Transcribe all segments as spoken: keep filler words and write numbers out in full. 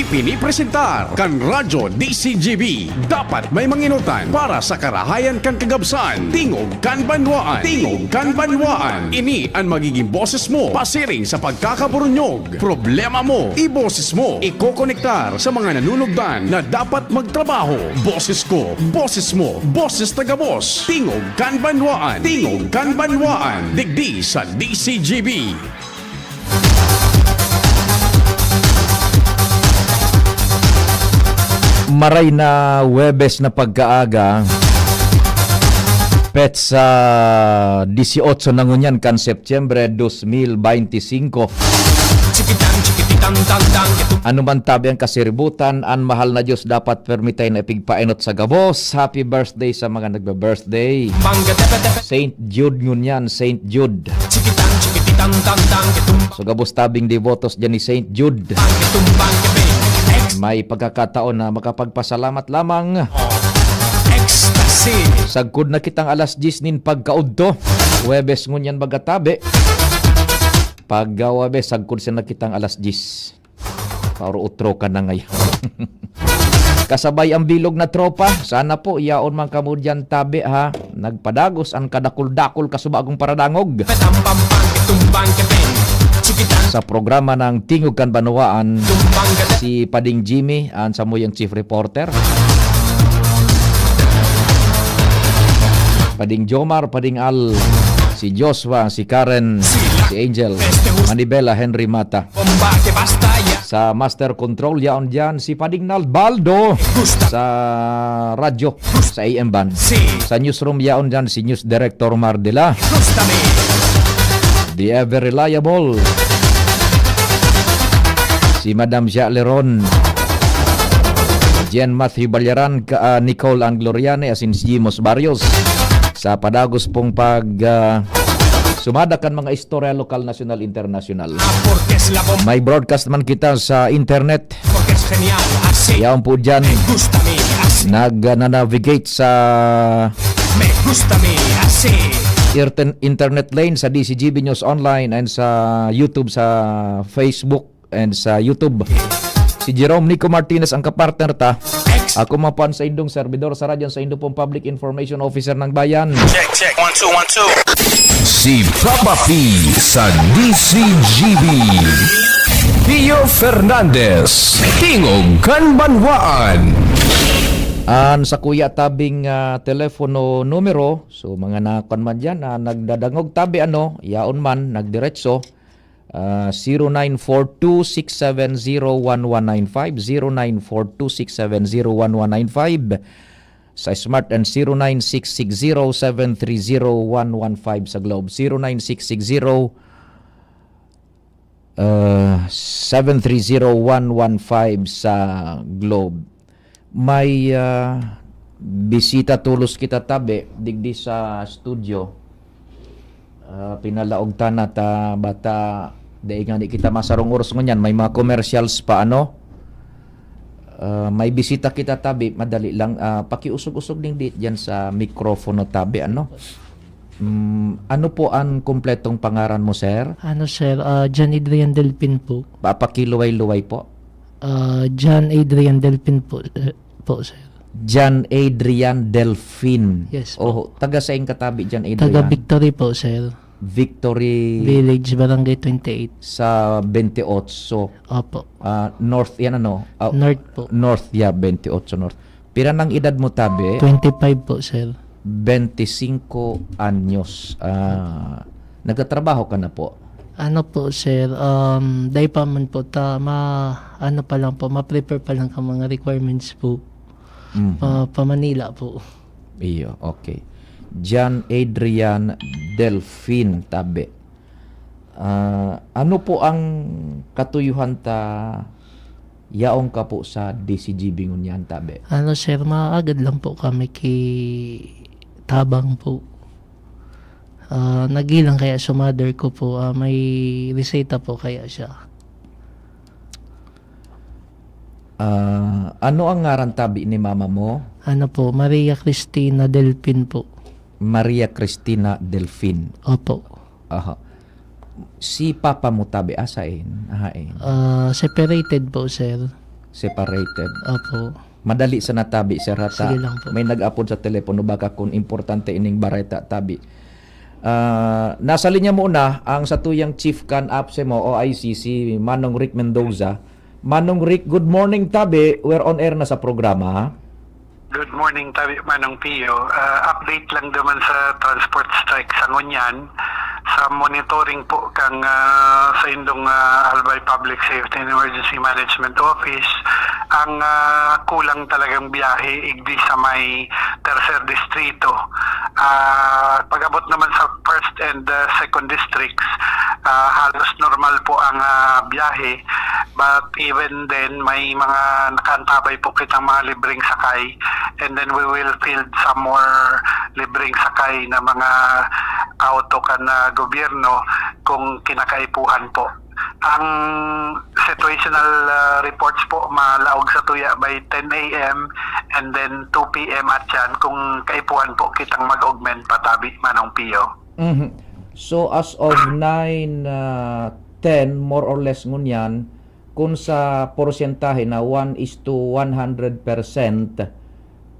Pinipresentar kan Radyo D C G B. Dapat may manginutan para sa karahayan kan kagabsan. Tingog kan Banwaan. Tingog kan Banwaan. Ini an magiging boses mo pasiring sa pagkakaburunyog. Problema mo, iboses mo. Ikokonektar sa mga nanunugdan na dapat magtrabaho. Boses ko, boses mo, boses taga-boss. Tingog kan Banwaan. Tingog kan Banwaan. Digdi sa D C G B. Maray na Huwebes na pagkaaga, petsa dieciocho na ngunyan kan Setyembre dos mil beintisinko. Ano man tabi ang kasiributan, an mahal na Dios dapat permi tayo na ipigpaenot sa gabos. Happy birthday sa mga nagbe-birthday. Saint Jude ngunyan, Saint Jude. So, gabos tabing debotos dyan ni Saint Jude. May pagkakataon na makapagpasalamat lamang. Sagkod na kitang alas diyes nin pagkaudto. Huwebes ngunyan baga tabi. Pag, ah, Huwebes, sagkod siya na kitang alas diyes. Pauro-utro ka na ngayon. Kasabay ang bilog na tropa. Sana po, yaon man kamo diyan tabi, ha. Nagpadagos ang kadakul-dakul kasubagong paradangog. Sa programa ng Tingog kan Banwaan, si Pading Jimmy, ang samuyang chief reporter. Pading Jomar, Pading Al, si Joshua, si Karen, si Angel, Manibela, Henry Mata. Sa Master Control, yaon diyan si Pading Nalbaldo. Sa radyo, sa A M band. Sa newsroom, yaon diyan si News Director Mardela. The ever reliable. Si Madam Jacques Leron. Jen Matthew Balyaran, ka, ah, Nicole Angloriane, asin si Jimos Barrios. Sa padagos pong pag, ah, sumada kan mga istorya lokal, nasyonal, internasyonal. May broadcast man kita sa internet. Yaon po dyan. Nag, ah, na-navigate sa irten-, internet lane sa D C G B News Online and sa YouTube, sa Facebook and sa YouTube. Si Jerome Nico Martinez ang kapartner ta. Ako man po an saindong servidor sa radyo, an saindo pong Public Information Officer ng Bayan. Check, check. One, two, one, two. Si Papa P sa D C G B. Pio Fernandez, Tingog kan Banwaan. An sakuya tabing, ah, telepono numero, so mga nakuan man diyan, ah, nagdadangog tabi, ano, yaon man, nagdiretso, ah, zero nine four two six seven zero one one nine five, zero nine four two six seven zero one one nine five sa Smart, and zero nine six six zero seven three zero one one five sa Globe. Zero nine six six zero, ah, seven three zero one one five sa Globe. May, ah, bisita tolos kita tabi digdi sa studio. Ah, pinalaog ta na ta bata, dai ngani kita masarong oras ngunyan. May mga commercials pa, ano? Ah, may bisita kita tabi, madali lang. Ah, pakiusog-usog ning di dyan sa mikropono tabi, ano? Mm, ano po ang kumpletong pangaran mo, sir? Ano, sir? Ah, John Adrian Delfin po. Papakiluway-luway po. Ah, John Adrian Delfin po, eh, po, sir. John Adrian Delfin. Yes po. Oh, taga saing katabi, John Adrian? Taga Victory po, sir. Victory Village, Barangay twenty-eight. Sa twenty-eight. Opo. Ah, North yan, ano? Ah, North po. North, yeah, twenty-eight North. Pira nang edad mo, tabi? Twenty-five po, sir. Twenty-cinco anyos. Ah, nagtatrabaho ka na po? Ano po, sir, um, dai pa man po ta, ma-, ano pa lang po, ma-prepare pa lang ka mga requirements po. Mhm. Pa, pa Manila po. Iyo, okay. John Adrian Delfin, tabi. Ah, ano po ang katuyuhan ta yaon ka po sa D C G B ngunyan, tabi? Ano, sir, maagad lang po kami ki Tabang po. Ah, nagilang kaya sa mother ko po, ah, may reseta po kaya siya. Ah, ano ang ngaran, tabi, ni mama mo? Ano po, Maria Cristina Delfin po. Maria Cristina Delfin. Opo. Aha. Si papa mo, tabi, asain? Ahain? Ah, separated po, sir. Separated. Opo. Madali sa natabi, sir, ha, ta Sige lang po. May nag-apod sa telepono, baka kung importante ining bareta tabi. Ah, nasa linya muna ang satuyang chief kan APSEMO o I C, si Manong Rick Mendoza. Manong Rick, good morning, tabi. We're on air na sa programa. Good morning, tabi Manong Pio. Ah, update lang naman sa transport strike sa ngunyan. Sa monitoring po kang ah, sa indong ah, Albay Public Safety and Emergency Management Office, ang ah, kulang talagang biyahe igdi sa may tercer distrito. Ah, pag-abot naman sa first and ah, second districts, ah, halos normal po ang ah, biyahe. But even then, may mga nakaantabay po kitang mga libreng sakay. And then we will field some more libreng sakay na mga auto kan ah, gobyerno kung kinakaipuhan po. Ang situational ah, reports po malaog sa tuya by ten a m and then two p m at yan kung kaipuhan po kitang mag-augment pa tabi, Manong Pio. Mhm. So, as of nine, ah, ten, more or less ngunyan, kung sa porsyentahe na one is to one hundred percent,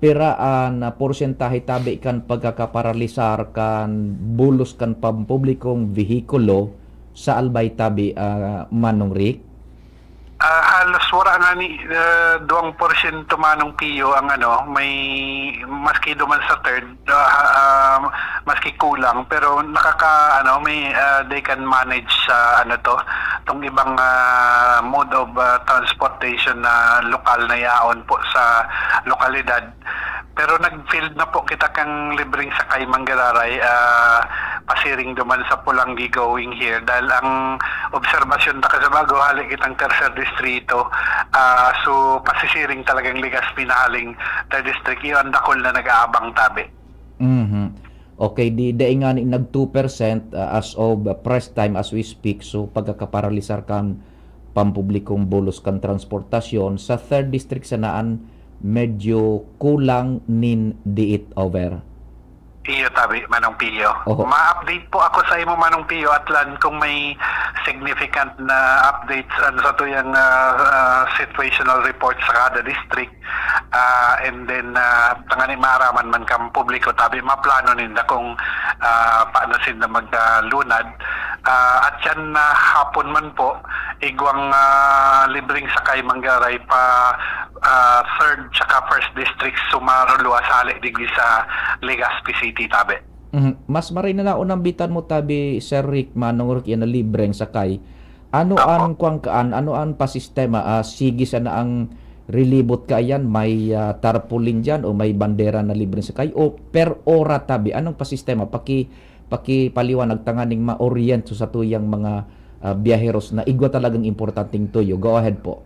pira an porsyentahe tabi kan pagkakaparalisar kan bulos kan pampublikong vehikulo sa Albay tabi, ah, Manong Rick? Ah, halos wala nga ni ah, duwang porsyento, Manong Pio, ang ano, may maski duman sa third, ah, ah, maski kulang, pero nakaka ano, may ah, they can manage sa ano to, tong ibang ah, mode of ah, transportation na lokal na yaon po sa lokalidad. Pero nag-field na po kita kang libreng sakay manggararay ah, pasiring duman sa Pulanggi going here, dahil ang obserbasyon ta kasi bago hali kitang tercer distrito, ah, so pasisiring talagang Legazpi na haling third district, iyo ang dakul na nag-aabang tabi. Mhm. Okay, di dai ngani nag two percent, ah, as of, ah, press time as we speak. So, pagkakaparalisar kan pampublikong bulos kan transportasyon sa third district sanaan, medyo kulang nin diit over. Iyo tabi, Manong Pio. Oho. Ma-update po ako sa imo, Manong Pio, Atlan, kung may significant na updates ano sa tuyang ah, ah, situational report sa kada district. Ah, and then ah, tangani maaraman man kang publiko, tabi maplano ninda kung ah, paano sinda maglunad. Ah, at yan na hapon man po, igwang ah, libreng sakay manggaray pa ah, third tsaka first district, Sumaro, Luasali, digdi sa Legazpi City, tabi. Mhm. Mas maray na naunambitan mo tabi, Sir Rick, Manong Rick, yan na libreng sakay. Ano Apo. Ang kwangkaan, ano ang pasistema? Ah, sige sana ang rilibot ka yan, may ah, tarpaulin dyan o may bandera na libreng sakay o per ora tabi? Anong pasistema? Paki, pakipaliwanag tanganing ma-orient sa tuyang mga ah, biyaheros na igwa talagang importanteng tuyo. Go ahead po.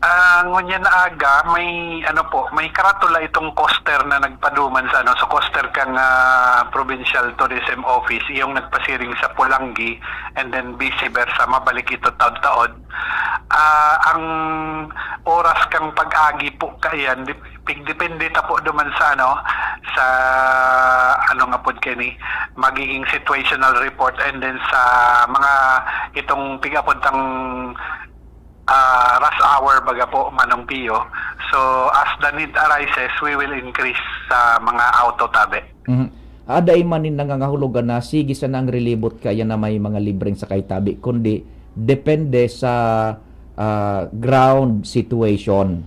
Ah, ngunyan na aga, may ano po, may karatula itong coaster na nagpaduman sa ano, sa coaster kang ah, Provincial Tourism Office, yung nagpasiring sa Pulanggi, and then vice versa, mabalik ito taon-taon. Ah, ang oras kang pag-agi po kaiyan, dip- pig- depende ta po duman sa ano, sa ano nga pod kani, magiging situational report, and then sa mga itong pig-apod tang ah, rush hour baga po, Manong Pio. So, as the need arises, we will increase sa mga auto tabi. Mhm. Ada man nin nangangahulugan na sige sana ang rilibot kaya na may mga libreng sakay tabi, kundi depende sa ah, ground situation.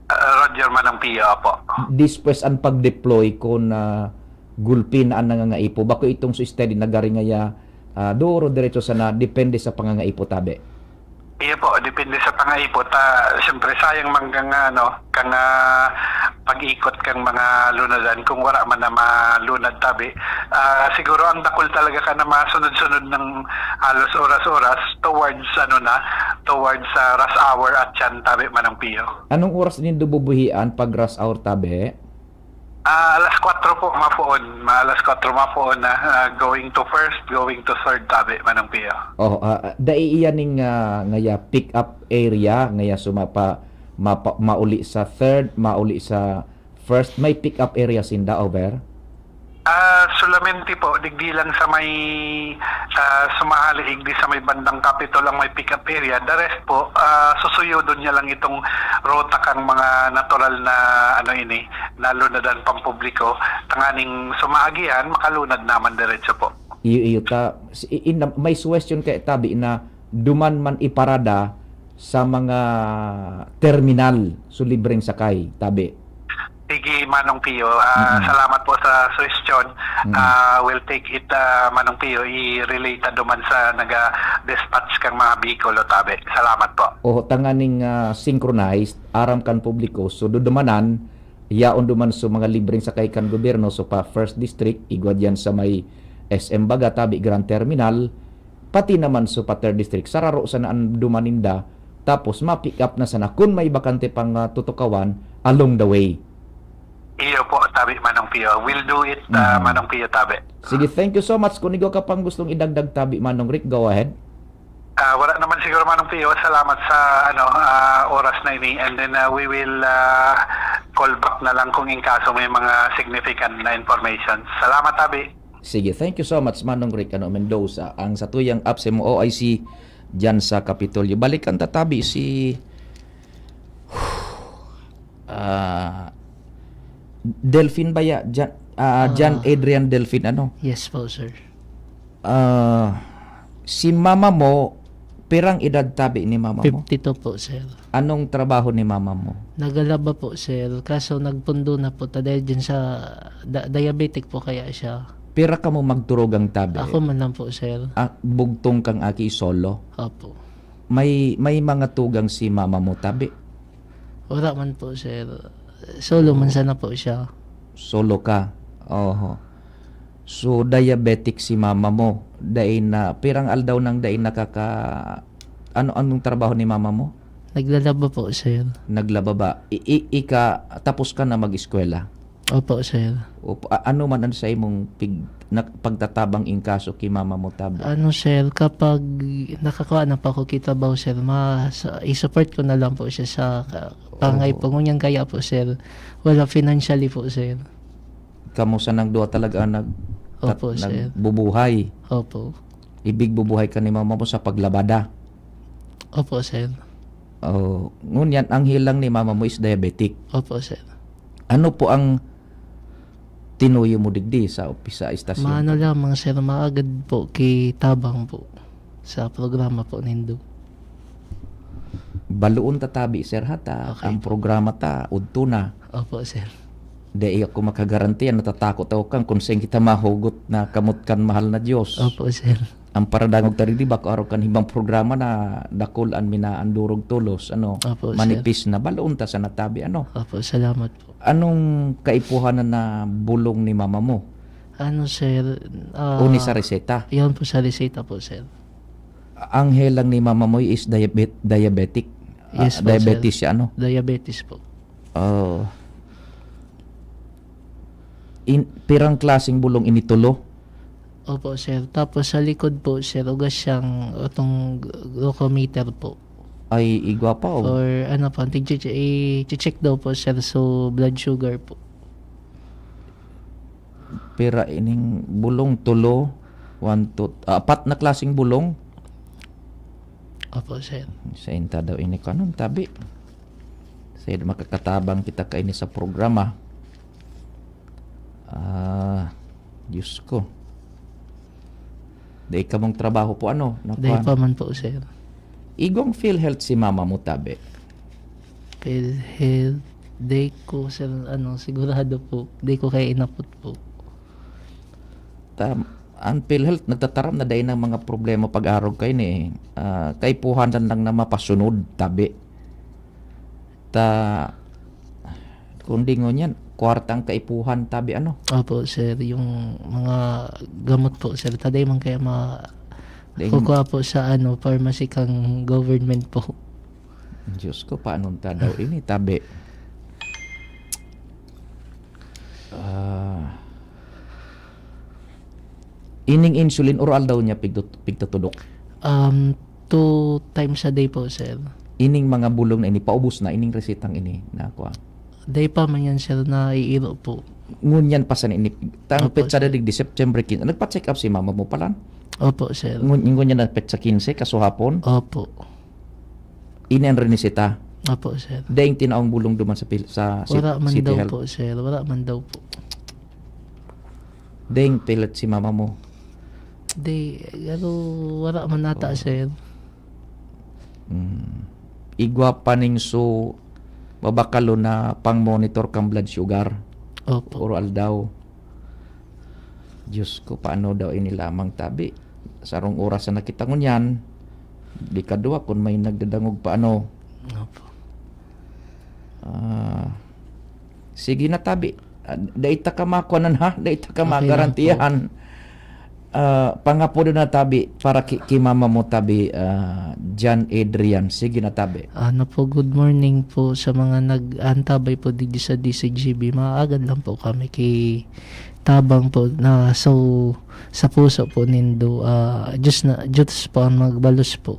Ah, Roger, Manong Pio po. Dispues an pag-deploy kun ah, gulpi na an nangangaipo. Bako itong so steady na gari ngaya ah, duro diretso sana depende sa pangangaipo tabi. Iyo po, depende sa pangaipo. Ta, siyempre, sayang man kang, ano, kang ah, pag-ikot kang mga lunadan kung wala man na malunad tabi. Ah, siguro ang dakul talaga ka na masunod-sunod ng halos oras-oras towards, ano na, towards sa rush hour at yan tabi, Manong Pio. Anong oras nindo bubuhian pag rush hour tabi? Ah, alas kwatro po mapoon, ma alas kwatro mapoon na ah, going to first, going to third tabi, Manong Pio. Oh, ah, ah, dai iyan ning ah, ngaya pick up area ngaya sumapa mapa, mauli sa third, mauli sa first, may pick up area sinda over. Ah, solamente po, digdi lang sa may, ah, sumahali, igdi sa may bandang Capitol ang may pick-up area. The rest po, ah, susuyodon niya lang itong ruta kang mga natural na, ano ini, nalunadan pampubliko. Tanganing sumaagihan, makalunad naman diretso po. Iyo, iyo ta, si, in, may suggestion kay tabi na duman man iparada sa mga terminal, so libreng sakay, tabi. Sige, Manong Pio. Ah, Mm. salamat po sa suggestion. Mm. Ah, we'll take it, ah, Manong Pio. I-relay ta duman sa naga-dispatch kang mga bihikulo, tabi. Salamat po. Oho, tanganing, ah, synchronized, aram kan publiko. So, dudumanan, yaon duman so mga libreng sakay kan gobyerno. So, pa First District, igwa diyan sa may S M baga, tabi, Grand Terminal, pati naman so pa Third District, sararo sana an duman ninda, tapos ma-pick up na sana kun may bakante pang, ah, tutukawan along the way. Iyo po, tabi, Manong Pio. We'll do it, ah, Mhm. Manong Pio, tabi. Sige, thank you so much. Kung igwa ka pang gustong idagdag, tabi, Manong Rick, go ahead. Ah, wala naman siguro, Manong Pio. Salamat sa, ano, ah, oras na ini. And then, ah, we will, ah, call back na lang kung in kaso may mga significant na information. Salamat, tabi. Sige, thank you so much, Manong Rick, ano, Mendoza. Ang satuyang APSEM O I C diyan sa Kapitolyo. Balikan ta tabi si, ah, Delfin ba ya? Jan-, ah, Ah. John Adrian Delfin, ano? Yes po, sir. Ah, si mama mo, pirang edad tabi ni mama mo? Fifty-two po, sir. Anong trabaho ni mama mo? Nagalaba po, sir. Kaso nagpundo na po ta dahil dyan sa da-, diabetic po kaya siya. Pira kamo magturugang tabi? Ako man lang po, sir. Ah, bugtong kang aki, solo? Opo. May, may mga tugang si mama mo tabi? Wala man po, sir. Solo man Oh. sana po siya. Solo ka? Oho. So, diabetic si mama mo. Dai na, pirang aldaw nang dai nakaka-, ano, anong trabaho ni mama mo? Naglalaba po, sir. Naglaba ba? I-, i-, ika, tapos ka na mag-eskwela? Opo, sir. Opo. A-, ano man ang sa imong pig-, na-, pagtatabang in kaso ki mama mo, tabi? Ano, sir, kapag nakakawa na po ako ki trabaho, sir, ma-, sa-, i-support ko na lang po siya sa ka-, pangangaipo. Oo. Ngunyan kaya po, sir, wala financially po, sir. Kamo sanang duwa talaga ang nag-, Opo, tat-, sir. Nagbubuhay. Opo. Ibig bubuhay ka ni mama mo sa paglabada? Opo, sir. Oh, ngunyan, ang hilang ni mama mo is diabetic? Opo, sir. Ano po ang tinuyo mo digdi sa opis-, sa istasyon? Maano lamang, sir, maagad po ki tabang po sa programa po nindo. Baloon ta tabi, sir, ha, ta Okay ang po. programa ta, udto na. Opo, sir. Dai ako makagarantiya, natatakot ako kan kung saen kita mahugot na kamot kan mahal na Diyos. Opo, sir. Ang paradangog ta digdi, bako arog kan hibang programa na dakul an minaandurog tolos, ano, Opo, sir. manipis na. Baloon ta sana tabi, ano? Opo, salamat po. Anong kaipuhan na, na bulong ni mama mo? Ano, sir, ah, O ni sa reseta? Yun po, sa reseta po, sir. Ang helang ni mama mo is diabet-, diabetic. Ah, Yes po, sir. Diabetes siya, ano? Diabetes po. Oh. In, pirang klaseng bulong ini, tulo? Opo, sir. Tapos sa likod po, sir, ugas siyang, itong glucometer po. Ay, igwa pa, oh. For, ano po, tig-, i-check daw po, sir, so blood sugar po. Pira ining bulong, tulo, one, two, ah, apat na klaseng bulong. Opo, sir. Saen ta daw ini kanon, tabi? Saen makakatabang kita kaini sa programa? Ah, Diyos ko. Dai kamong trabaho po, ano? Dai pa man po, sir. Igwang PhilHealth si mama mo, tabi? PhilHealth, dai ko, sir, ano, sigurado po. Dai ko kaya inapot po. Ta-, ang PhilHealth nagtataram na dai na mga problema pag-arog kaini, eh. Ah, kaipuhan lang na mapasunod, tabi. Ta, kundi ngunyan, kwartang kaipuhan, tabi, ano? Opo, sir. Yung mga gamot po, sir. Ta dai man kaya ma-, Dai kukuha po sa, ano, pharmacy kang government po. Diyos ko, paano ta daw ini, tabi? Ah, ining insulin, or aldaw niya pigtut-, pigtutudok? Um, two times a day po, sir. Ining mga bulong na ini, paubos na, ining resetang ini, na kuha? Dai pa man yan, sir, naiiro po. Ngunyan pa sa ini, tang Opo, petsa sir. Dadig di September quince. Nagpa-check up si mama mo palan? Opo, sir. Ngun-, ngunyan na petsa quince, kasuhapon? Opo. Ini ang rinisita? Opo, sir. Daing tinaong bulong duman sa pil-, sa si-, Wala man City daw Health? Po, sir. Wala man daw po. Daing pilit si mama mo? Di, ano, wala man ata, Oo. Sir. Mm. Igwa pa ning su-, mabakalo na pang-monitor kang blood sugar. Opo. Puro aldaw. Diyos ko, paano daw ini lamang tabi? Sarong oras na nakita ngunyan, di kadwa kun may nagdadangog pa ano. Opo. Ah, sige na tabi. Ah, dai ta ka makuanan, ha? Dai ta ka Okay lang po. Magarantiyahan. Ah, pangapod na tabi para ki, ki mama mo tabi, ah, John Adrian. Sige na tabi. Ano po, good morning po sa mga nag-aantabay po digdi sa D C G B. Maagad lang po kami ki tabang po na so sa puso po nindo, ah, Diyos na, Diyos po ang magbalos po.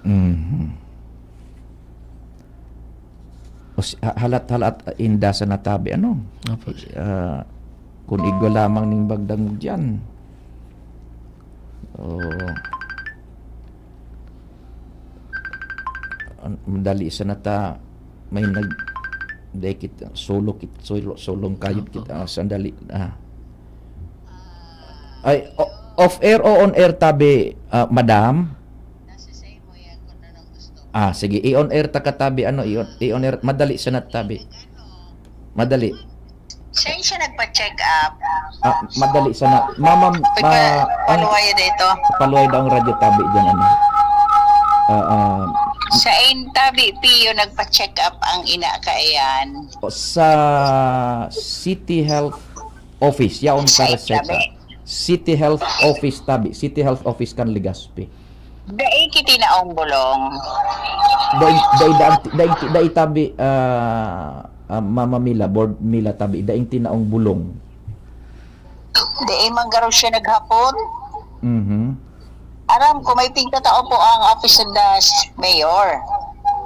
Mhm. O si, ha-, halat-halat, ah, inda sa natabi, ano? Opo, sir. Ah, kung igwa lamang ning bagdang diyan. Oo. An-, madali sa nata-, may nag-, dai kit-, solo kit-, solo, solong kayod Opo. Kit-, ah, sandali, ah. Ay, o-, off air o on air tabi, ah, madam? Ah, sige, i-on air ta ka tabi, ano, i-on, i-on air, madali sana tabi. Madali. Siya yung siya nagpa-check up. Ah, madali sana. Mama, Uy, ma-, pa-, ang paluwaya dito. Paluway daw ang radyo tabi diyan, ano. Ah, ah. Siya yung tabi, Pio, nagpa-check up ang ina ka, ayan. O, sa City Health Office, yaon Sa ka research, tabi. Ah. City Health Office tabi, City Health Office kan Legazpi. Dai kitinaong bulong. Dai, dai, dai, dai, dai tabi, ah, ah, Mama Mila, Board Mila tabi, daing tinaong bulong. Dai man garo siya naghapon. Mhm. Aram ko, may pigtatao po ang office of the mayor.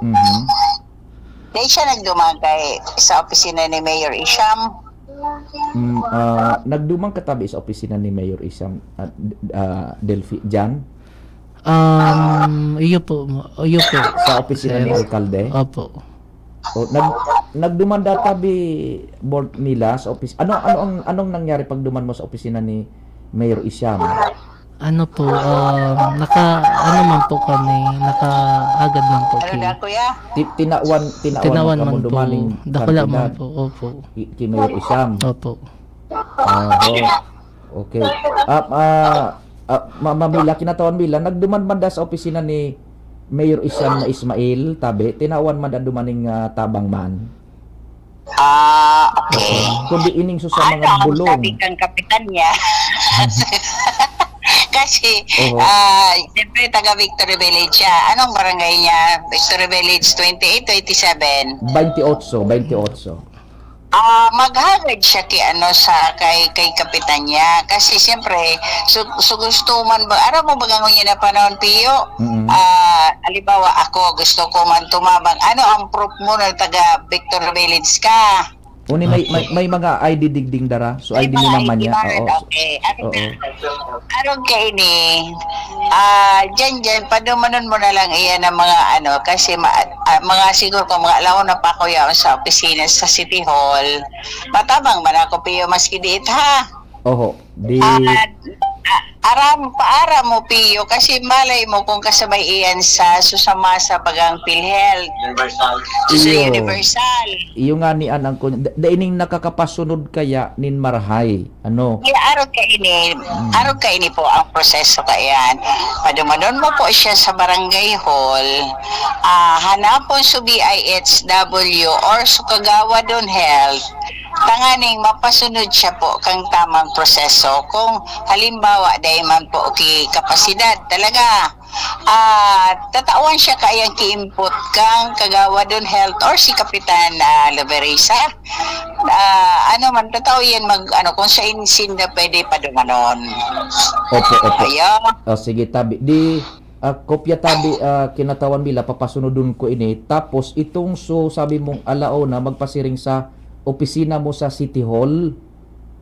Mhm. Dai siya nagduman kay sa opisina ni Mayor Isham. Mm, ah, nagduman ka tabi sa opisina ni Mayor Isham, ah, d-, ah, Delphi, Jan? Um, iyo po, mo-, iyo po, Sa opisina ni sir. Alkalde? Opo. O, nag-, nagduman da tabi, Board Mila, sa opis-, ano, ano ang, anong nangyari pagduman mo sa opisina ni Mayor Isham? Ano po, um, naka-, ano man po kami, nakaagad man po Ano po. Na, kuya? Ti-, tinawan, tinawan Tinawan man man po. Dumaning Dakula man kantidad. Po, opo. Ki-, ki Mayor Isham. Opo. Oho. Okay. Ah, ah, ah, Ma-, Ma'am Mila, kinatawan Mila, nagduman man da sa opisina ni Mayor Isham na Ismail, tabi, tinawan man da dumaning, ah, tabang man. Ah, okay. Kundi ining sa mga Ano ang bulong. Sabi kang kapitan niya? Kasi, Oo. Ah, siyempre, taga Victory Village siya. Anong barangay niya? Victory Village, twenty-eight, twenty-seven? Bainti otso, bainti otso. Ah, maghagad siya kay ano, sa, kay, kay kapitan niya. Kasi siyempre, su-, su-, gusto man ba, aram mo ba gangon niya na panahon, Pio? Mm-mm. Ah, halimbawa, ako, gusto ko man tumabang. Ano ang proof mo na taga Victory Village ka? Uni may, may, Opo. May mga I D digding dara. So, May I D ni mga mama I D niya. Card, Oo. Okay. Ano Oo. Na, arog kaini, ah, dyan, dyan, padumanon mo na lang iyan ang mga ano, kasi ma-, ah, mga siguro kung mga alaw na pa ko yaon sa opisina sa City Hall, matabang man ako, Pio, maski diit, ha? Oho. Di Ah, ah, aram, paaram mo, Pio, kasi malay mo kung kasabay iyan sa susama sa bagang PhilHealth. Universal. Sa Iyo. Universal. Iyo nga ni anang kun-, da-, daining nakakapasunod kaya nin marahay, ano? Kaya arog kaini, Mm. Arog kaini po ang proseso kaiyan. Padumanon mo po siya sa barangay hall, ah, hanapon sa B I H W or sa Kagawad on Health, tanganing mapasunod siya po kang tamang proseso. Kung halimbawa, dai man po ki kapasidad talaga, ah, tatawan siya kayang ki-input kang Kagawad on Health or si Kapitan, ah, Loverisa. Ah, ano man, tatao yan mag, ano, kung sa insinda pwede padumanon. Opo, opo. Ayan. Ah, sige, tabi. Di, ah, kopya tabi, ah, kinatawan bila, papasunodon ko ini. Tapos, itong so, sabi mong alaw na magpasiring sa opisina mo sa City Hall?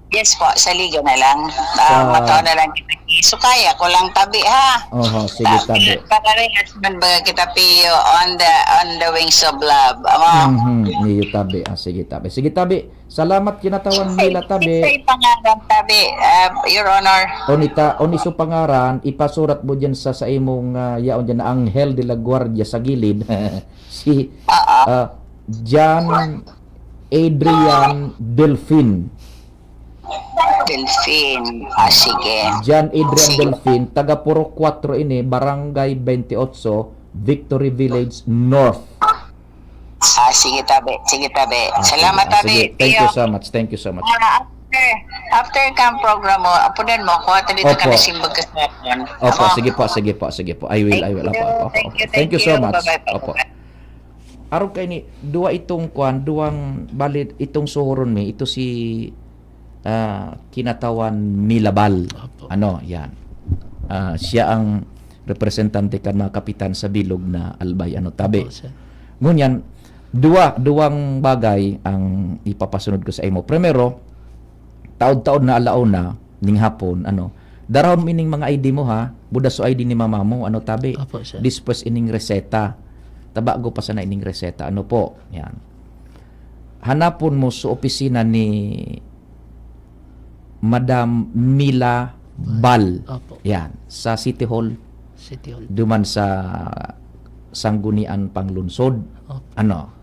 Yes po, saligan na lang. Sa- Ah, mataw na lang kita. So, kaya ko lang tabi, ha? Oho, sige, tabi. Parehas man baga kita, Pio, on the, on the wings of love. Amo. Mhm, niyo tabi. Ah, sige, tabi. Sige, tabi. Salamat, kinatawan nila, tabi. Kinsay pangaran, tabi, ah, Your Honor? Onita, oniso pangaran, ipasurat mo dyan sa, sa imong, ah, yaon dyan na Angel de la Guardia sa gilid. Si Oo. ah, John Adrian Delfin. Delfin. Ah, sige. John Adrian Sige. Delfin, taga Purok Cuatro ini, Barangay twenty-eight, Victory Village North. Ah, sige, tabi. Sige, tabi. Ah, Salamat, sige. Ah, tabi. sige. Thank you Pio. So much. Thank you so much. Ah, after, after kang program mo, apunan mo ako. Ato dito ka Opo. na simbag ka sa akin. Opo, Amo. Sige po, sige po, sige po. I will, I will. Opo, opo, opo. Thank you, Thank you so thank you. Much. Bye-bye po. Opo. Arog kay ni, duwa itong kwan, duwang bali, itong suhuron mi, ito si ah, kinatawan Milabal. Opo. Ano, yan. Ah, siya ang representante kan mga kapitan sa bilog na Albay, ano, tabi. Opo, sir. Ngunyan, duwa, duwang bagay ang ipapasunod ko sa imo. Primero, taod-taod na alauna, ning hapon, ano, darahon mo ining mga I D mo, ha? Buda so I D ni mama mo, ano, tabi? Opo, sir. Disperse ining reseta. Tabago pa sana ining reseta. Ano po? Yan. Hanapon mo sa opisina ni Madam Mila Bal. Opo. Yan. Sa City Hall. City Hall. Duman sa Sanggunian Panglunsod. Opo. Ano?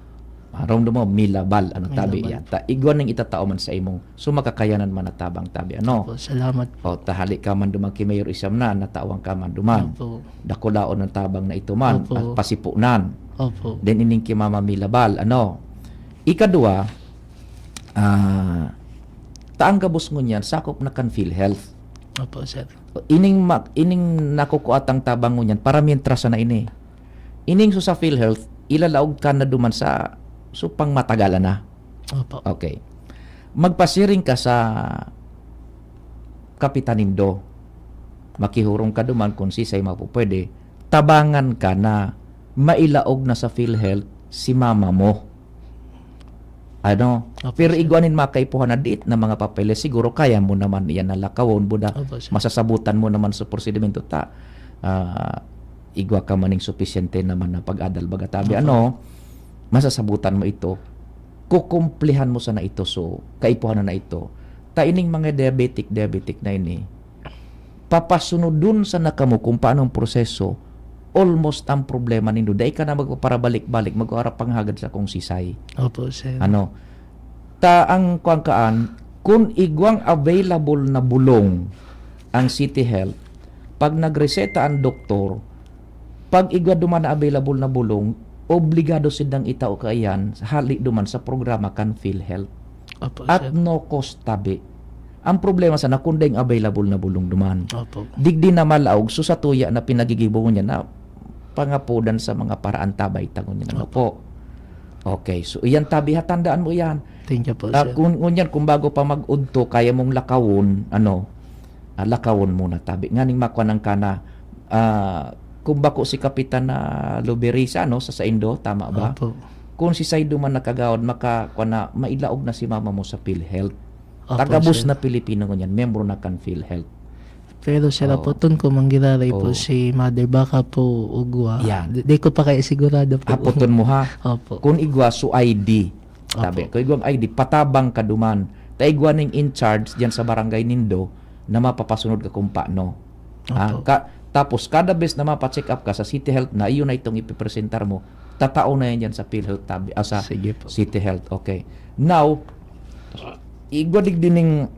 Aram mo, Mila Bal. Ano, Mila tabi Bal. Yan. Ta, igwa ning itatao man sa imong. So, makakayanan man na tabang tabi. Ano? Opo, salamat po. O, tahali ka man duman ki Mayor Isam na, natawan ka man duman. Opo. Dakulaon ang tabang na ito man, Opo. at pasipunan. Opo. Then ining ki Mama Mila Bal, ano? Ikadua, ah, taang gabos ngunyan, sakop na kan PhilHealth. Opo, sir. Ining, ma- ining nakukuatang tabang ngunyan, para mientras na ini. Ining so sa PhilHealth, ilalaog ka na duman sa, so pang matagalan na. Opo. Okay. Magpasiring ka sa kapitan nindo. Makihurong ka duman kung sisay mapupwede. Tabangan ka na mailaog na sa PhilHealth si mama mo. Ano? Opo, Pero sir. Igwa nin makaipuhan na diit na mga papeles, siguro kaya mo naman iyan na lakawon, buda Opo, sir. masasabutan mo naman sa prosedimento ta. Ah, igwa ka maning supisyente naman na pag-adal, baga tabi, Opo. Ano, masasabutan mo ito. Kukumplihan mo sana ito, so, kaipuhan na ito. Ta ining mga diabetic, diabetic na ini, papasunodon sana kamo kung paano ang proseso. Almost ang problema nindo. Dai ka na magpaparabalik-balik, magharap panghagad sa kung sisay. Opo, sir. Ano? Ta ang kuwan kaan, kung igwang available na bulong ang City Health, pag nagreseta ang doktor, pag igwa duman na available na bulong, obligado sindang itao kaiyan hali duman sa programa kan PhilHealth. Opo, At sir. No cost tabi. Ang problema sana kung daing available na bulong duman. Opo. Digdi na malaog, so sa tuya na pinagigibo niya na pangapodan sa mga paraan tabay tangon niya. Ano Opo. po? Okay, so iyan tabi ha, tandaan mo iyan. Thank you po, Ah, sir. kung ngunyan, kung bago pa mag-udto, kaya mong lakawon, ano, ah, lakawon muna tabi. Nganing makuha ng kana, ah, kung bako si Kapitan na Luberisa, no, sa saindo, tama ba? Opo. Kung si Saido man nakagawad, maka, kuha na, mailaog na si mama mo sa PhilHealth. Opo, Tagabus sir. Na Pilipino ngunyan, miyembro na kan PhilHealth. Pero sir, Oo. apoton ko manggiraray po Oo. si mother, baka po ugwa. Yan. Di, di ko pa kaya sigurado po. Apoton mo ha. Opo. Kung igwa, so I D. Tabi, Opo. kung igwang I D, patabang ka duman. Ta igwa ning in charge diyan sa barangay nindo na mapapasunod ka kung paano. Ah, Opo. ka, tapos kada bes na mapa-check up ka sa City Health na, iyon na itong ipipresentar mo, tatao na yan dyan sa PhilHealth tabi, ah, sa Sige po. City Health. Okay. Now, igwa digdi ning,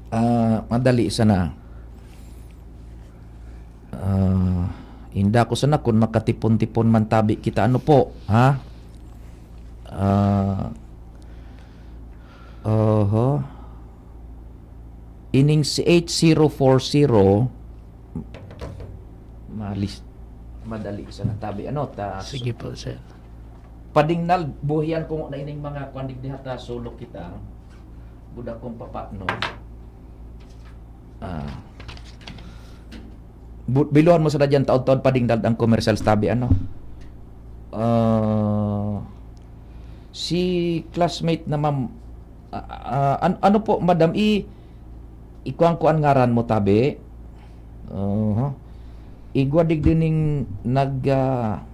ah, madali sana. Ah, inda ko sana kung makatipon-tipon man tabi kita, ano po, ha? Ah, oho. Ining C H zero four zero, malis, madali sana tabi, ano, ta, Sige po, sir. Padingnal, buhian ko na ining mga kwan digdi ha ta, sulok kita. Buda kong papa, no? Ah. Bu-, biluhan mo sila dyan, taod-taod padingnal ang commercial tabi, ano? Ah, Si classmate na mam-, ah, ah, an-, ano po, madam, i-, ikuan ko an ngaran mo, tabi? Oho. Igwa digdi ning nag, ah,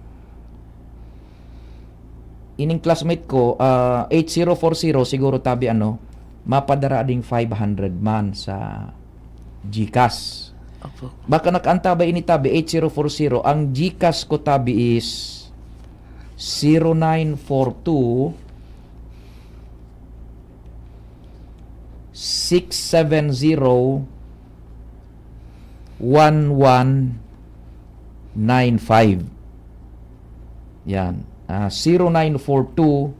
ining classmate ko, ah, eight zero four zero, siguro, tabi, ano, mapadara ding five hundred man sa GCash. Opo. Baka nakaantabay ini, tabi, eight zero four zero. Ang GCash ko, tabi, is zero nine four two, six seven zero, one one nine five. Yan. Ah, zero nine four two,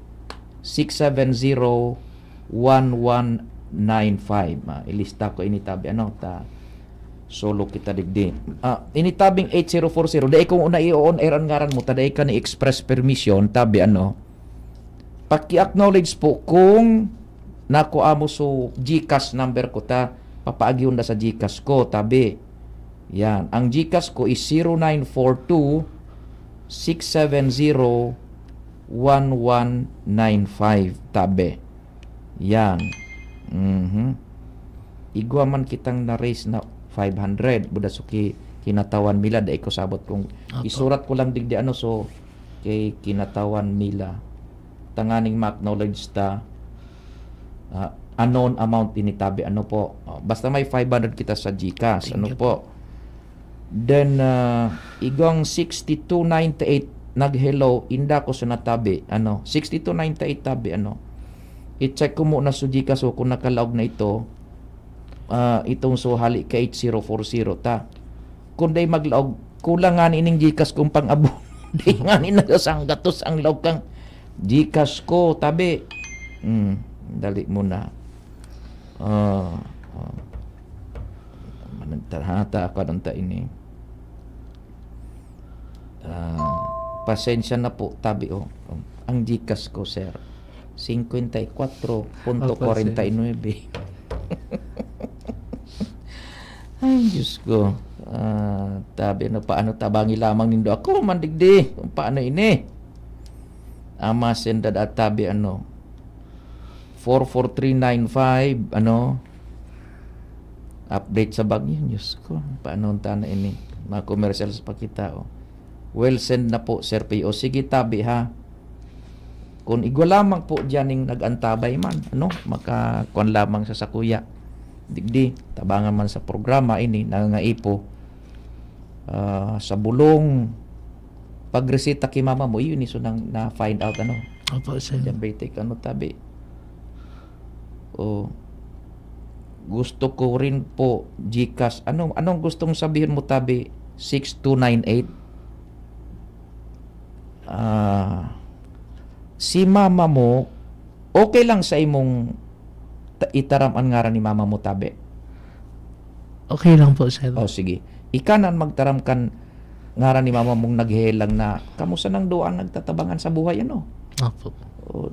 six seven zero, one one nine five. Ah, ilista ko ini, tabi, ano, ta solo kita digdi. Ah, ini, tabing eight zero four zero, dai ko na i-on air an ngaran mo, ta dai ka ni express permission, tabi, ano. Paki-acknowledge po kung nakua mo so GCash number ko, ta papaagihon na sa GCash ko, tabi. Yan. Ang GCash ko is zero nine four two, six seven zero, one one nine five, tabi. Yan. Mhm. Igwa man kitang na-raise na five hundred. Buda so ki-, kinatawan mi la, dai ko sabot kung Apo. Isurat ko lang digdi, ano, so, kay kinatawan mi la. Tanganing ma-acknowledge ta, ah, unknown amount ini, tabi, ano po. Oh, basta may five hundred kita sa GCash, Thank ano you po. Then, ah, igwang sixty-two ninety-eight nag-hello, inda ko sa natabi, ano, sixty-two ninety-eight, tabi, ano. I-check ko muna sa GCash ko kung nakalaog na ito. Ah, itong so hali ka eight zero four zero ta. Kung dai maglaog, kulang nga ni ining GCash kong pang-abono. Dai nga ni nagasanggatos ang laog kang GCash ko, tabi. Hmm, dali muna. Ah, ah. Managtarhata ako ng ta ini. Ah, pasensya na po, tabi, oh. Ang GCash ko, sir, singkwenta y kwatro punto kwarenta y nuebe. Opo, sir. Ay, Diyos ko. Ah, tabi, ano, paano tabangi lamang nindo ako, mandigdi? Kung paano ini? Ama, sendad at tabi, ano? Four four three nine five, ano? Update sa bagyo, Diyos ko. Paano ta na ini? Mga commercials pa kita, oh. Well, send na po, Sir P O. Sige, tabi, ha. Kung igwa lamang po diyan ning nag-antabay man, ano? Makakuan lamang sa sakuya. Digdi, tabangan man sa programa ini, nangangaipo. Ah, sa bulong, pagreseta ki mama mo, yun, iso nang na-find out, ano? Opo, sir. Diabetic, ano, tabi? Oh, gusto ko rin po GCash. Ano, anong gustong sabihin mo, tabi? Six two nine eight? Ah, si mama mo, okay lang sa imong ta-, itaram an ngaran ni mama mo, tabi? Okay lang po, sir. Oh, sige. Ika na magtaram kan ngaran ni mama mong naghelang na, kamusta nang duwa ang nagtatabangan sa buhay, ano? Opo. Oh,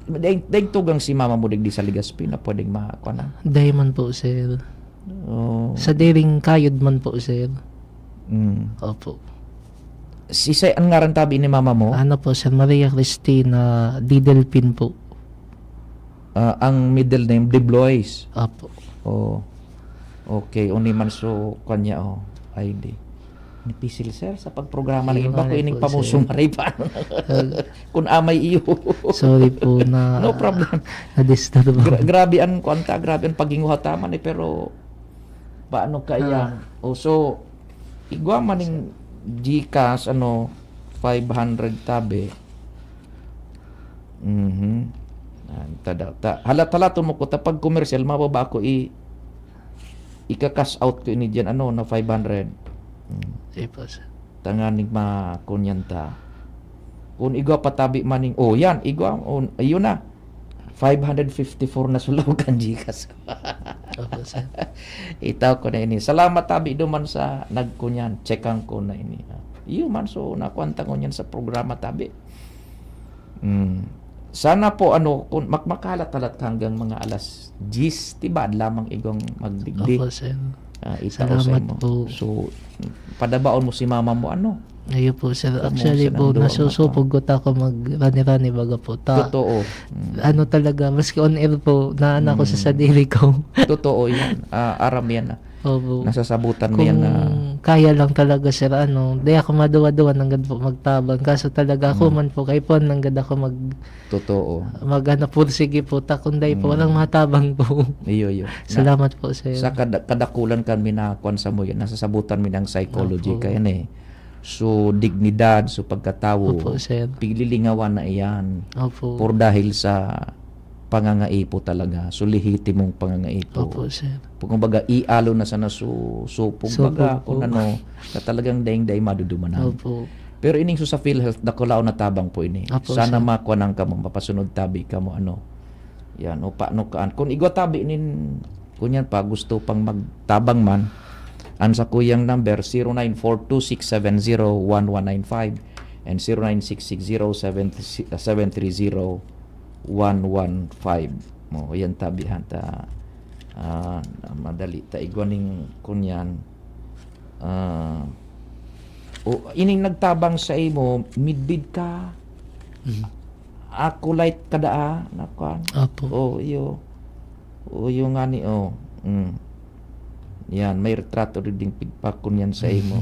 daig-, daig tugang si mama mo digdi sa Legazpi na pwedeng ma-, kuwan na? Dai man po, sir. Oh. Sa diring kayod man po, sir. Mm. Opo. Si, sa, ang ngaran, tabi, ni mama mo? Ano po, sir? Maria Cristina Didelpin po. Ah, ang middle name, De Blois. Opo. Oh. Okay, uni man so kanya, oh, I D. Nipisil, sir, sa pagprograma na Sige, iba ko mali ining po, pamuso sir. Maray pa. Sir. Kung amay iyo. Sorry po na No problem. na-disturb ako. Gra-, grabe ang kwanta, grabe ang paginguhataman eh, pero paano kaya? Ah. Oh, so, igwa man ning GCash, ano, five hundred tabi. Mhm. Ah, tada-, ta-, halat-halaton mo ko, ta pag commercial, mababa ako i-, ika-cash out ko ini diyan, ano, na five hundred. Hmm. Sige po, sir. Tanganing makunyan ta. Kung igwa patabi maning, oh, yan, igwa, oh, ayun na. Five hundred fifty-four na sulaw kan GCash ko. Opo, sir. Itaw ko na ini. Salamat, tabi, duman sa nagkunyan. Checkan ko na ini. Iyo man, so, nakuan ta ngunyan sa programa, tabi. Mm. Sana po, ano, kung mak-, makahalat-halat ka hanggang mga alas diyes, tibaad lamang igong magdigdi. Opo, sir. Ah, itao sa Salamat imo. po. So, padabaon mo si mama mo, ano? Ayun po, sir. Kung Actually minsan po, ang duwa, nasusupog ko ta ako magrani-rani baga po ta. Totoo. Mm. Ano talaga, maski on air po, naana ko sa Mm. sadiri ko. Totoo yan. Ah, aram yan. Ah. Opo. Nasasabutan mo Kung yan na kaya lang talaga, sir, ano, di ako maduwa-duwa nanggad po magtabang. Kaso talaga ako Mm. man po, kaipuhan nanggad ako mag, Totoo. mag ano, pursige po ta. Kung dai po, walang Mm. matabang po. Iyo, iyo. Na, Salamat po, sir. sa kada, kadakulan kan minakuan sa mo yan, nasasabutan mi ng psychology Opo. kaya na eh. So, dignidad, so pagkatawo, Opo, sir. piglilingawan na iyan. Opo. Por dahil sa pangangaipo talaga. So, lehitimong pangangaipo. Opo, sir. Kumbaga, ialo na sana su, supog Supog baga, kung po. ano, na talagang daing-daing madudumanan. Opo. Pero ining so sa PhilHealth, dakulaon na tabang po ini. Opo, Sana sir. makuha nang kamo, mapasunod tabi kamo, ano. Yan, o paano kaan. Kung igwa tabi nin, kunyan pa, gusto pang magtabang man, ang sa kuyang number, zero nine four two six seven zero one one nine five and zero nine six six zero seven three zero one one five. Mo, yan tabi, ha, ta, ah, madali ta igwa ning kunyan. Ah, o, ining nagtabang sa imo, midbid ka, Mm. Acolyte ka daa, na kuan. Opo. Oh, iyo. Oh, iyo nga ni, oh. Mm. Yan, may retrato rin ding pigpakon yan sa imo.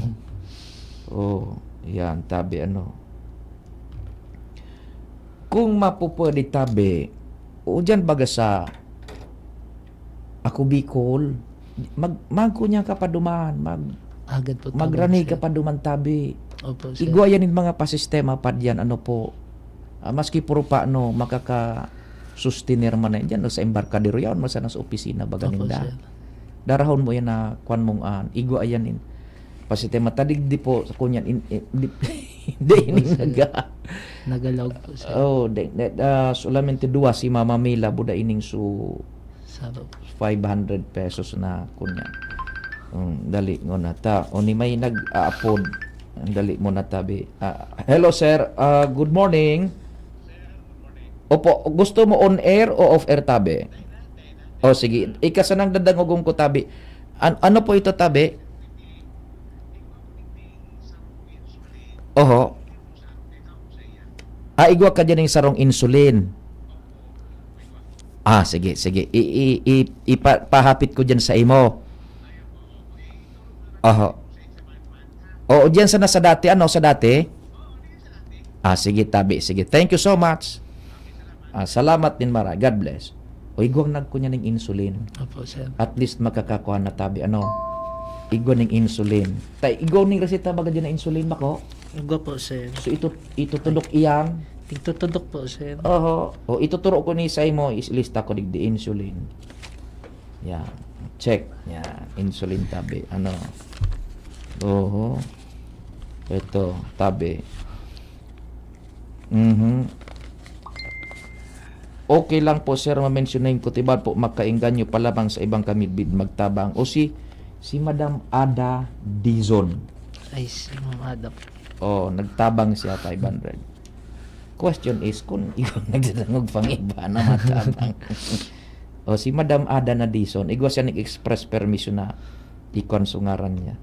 Oh, yan, tabi ano. Kung mapupwede tabi, o diyan baga sa Ako Bicol, mag, magkunya ka pa duman, mag, Agad po magrani tabang, ka sir. pa duman tabi. Opo, sir. Igwa yan yung mga pasistema pa diyan, ano po. Ah, maski puro pa, ano, makaka-sustenir man na diyan, o sa embarkadero yan, o sa nasa opisina, baga Opo, ninda. Sir. Darahon mo yan na, kwan mong, ah, igwa yan in. Pasistema, tadig di po, sa kunyan, in, in, di, di, Opo, ining sir. naga. Nagalaog po, sir. Oh, de, de, ah, solamente dua si Mama Mila, buda ining su Saro po. five hundred pesos na kunya. Um, dali ngona ta. O ni may nag-aapod. Dali mo na tabi. Ah, hello, sir. Ah, good morning. Opo, gusto mo on air o off air tabi? O sige, ika sanang dadangogong ko tabi. An-, ano po ito tabi? Oho. Ah, igwa ka dyan yung sarong insulin. Ah, sige, sige. I, i, i, ipa-, pahapit ko dyan sa imo. Oho. Oo, dyan sa nasa dati. Ano, sa dati? Ah, sige, tabi. Sige. Thank you so much. Ah, salamat din, Mara. God bless. O, igwang nagkunya ning insulin. Opo, sir. At least makakakuha na tabi. Ano? Igwa ning insulin. Tay, igwa ning reseta baga dyan na insulin, bako? Igwa po, sir. So, ito, itutudok iyan. Tigtutudok po, sir. Oho. O, ituturo ko ni sa imo, is lista ko digdi insulin. Yan. Check. Yan. Insulin tabi. Ano? Oho. Ito, tabi. Mhm. Okay lang po, sir, mamensyonin ko, tibaad po, makaengganyo pa lamang sa ibang kamidbid magtabang. O si, si Madam Ada Dizon. Ay, si Ma'am Ada po. Oh, nagtabang siya five hundred. Question is, kung ikaw nagdadangog pang iba na matabang. O, si Madam Ada na Dizon, igwa siya nag-express permission na ikwan so ngaran niya.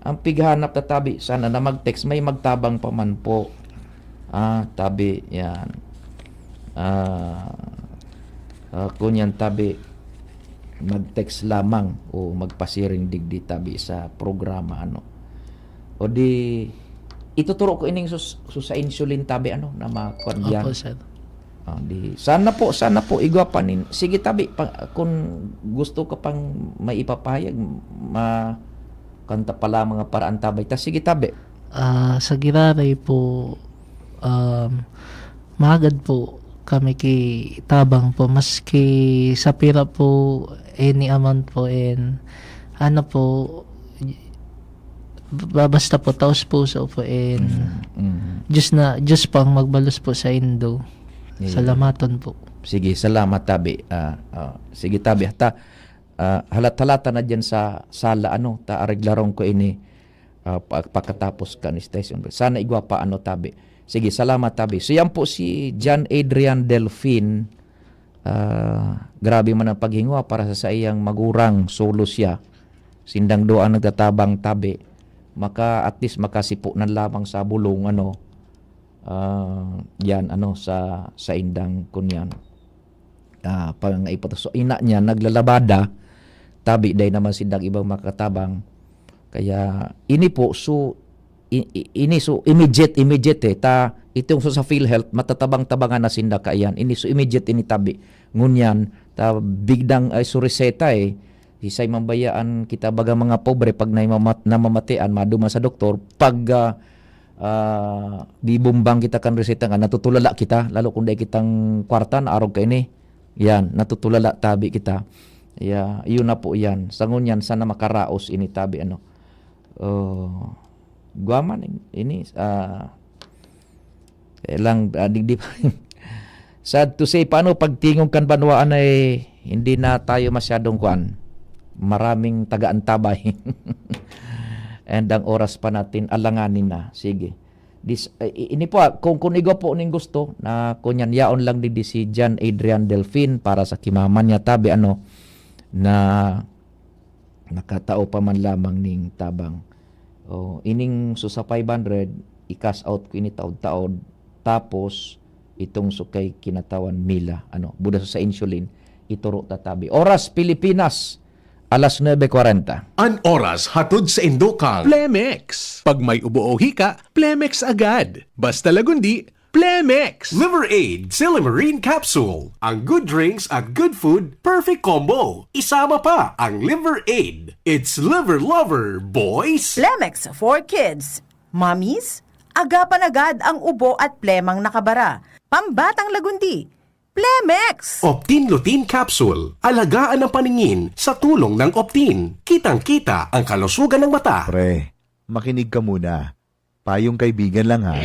Ang pighanap na tabi, sana na mag-text, may magtabang pa man po. Ah, tabi, yan. Ah, ah, kunyan tabi, mag-text lamang o magpasiring digdi tabi sa programa, ano. O di, ituturo ko ining sus-, sus-, sa insulin tabi, ano, na makuan diyan. Opo, sir. Ah, di, sana po, sana po, igwa pa nin-, sige tabi, pa, kung gusto ka pang may ipapahayag, ma-, kanta pa lamang nga paraan tabi. Ta, sige tabi. Ah, sa giraray po, um, mahagad po kami ki tabang po, maski sa pira po, any amount po, and ano po, ba-, basta po, taos puso po, and Mm, mm. Diyos na, Diyos po ang magbalos po sa indo. Yeah. Salamaton po. Sige, salamat tabi. Ah, ah, sige tabi. Hata, ah, halat-halata na dyan sa sala, ano, ta areglaron ko ini, ah, pa-, pakatapos kan station. Sana igwa pa, ano, tabi. Sige, salamat tabi. So, yan po si John Adrian Delfin. Ah, grabe man ang paghinguha para sa saiyang magurang, solo siya. Sindang duwa ang nagtatabang tabi. maka, at least makasipo na lamang sa bulong, ano, ah, yan, ano, sa, sa indang kunyan. Ah, pangaipo ta. So, ina niya, naglalabada, tabi, dai naman sindang ibang makatabang. Kaya, ini po, so, i-, i-, ini, so, immediate, immediate, eh. Ta, itong so, sa PhilHealth, matatabang-tabangan na sinda kaiyan. Ini, so, immediate, ini tabi. Ngunyan, ta, bigdang, ay, so, reseta, eh. Isay mambayaan kita, baga mga pobre, pag naimamat-, namamatian, maduman sa doktor, pag, ah, ah, bibumbang kita kan reseta nga, natutulala kita, lalo kung dai kitang kwarta, naarog kaini. Yan, natutulala tabi kita. Ya, iyon na po yan. Sa ngunyan, sana makaraos ini tabi, ano. Oh, guaman ini, ah, eh, lang, ah, digdi pa. Sad to say, paano pagtingog kan banwaan ay hindi na tayo masyadong kuan? Maraming taga-antabay. And ang oras pa natin, alanganin na. Sige. Dis-, eh, i-, ini po, ah, kung, kung igwa po ning gusto, na kunyan yaon lang digdi si John Adrian Delfin para sa kimaman niya tabi, ano, na nakatao pa man lamang ning tabang. Oh, ining so sa five hundred, i-cash out ko ini taod-taod, tapos itong so kay kinatawan Mila, ano, buda sa insulin, ituro ta tabi. Oras, Pilipinas, alas nuebe kwarenta. An oras hatod sa indo kan Plemex. Pag may ubo o hika, Plemex agad. Basta Lagundi, Plemex! Liver Aid, Silymarin Capsule. Ang good drinks at good food, perfect combo. Isama pa ang Liver Aid. It's Liver Lover, boys! Plemex for kids. Mommies, agapan agad ang ubo at plemang nakabara. Pambatang Lagundi, Plemex! Optin Lutein Capsule. Alagaan ang paningin sa tulong ng Optin. Kitang-kita ang kalusugan ng mata. Pre, makinig ka muna. Payong kaibigan lang, ha.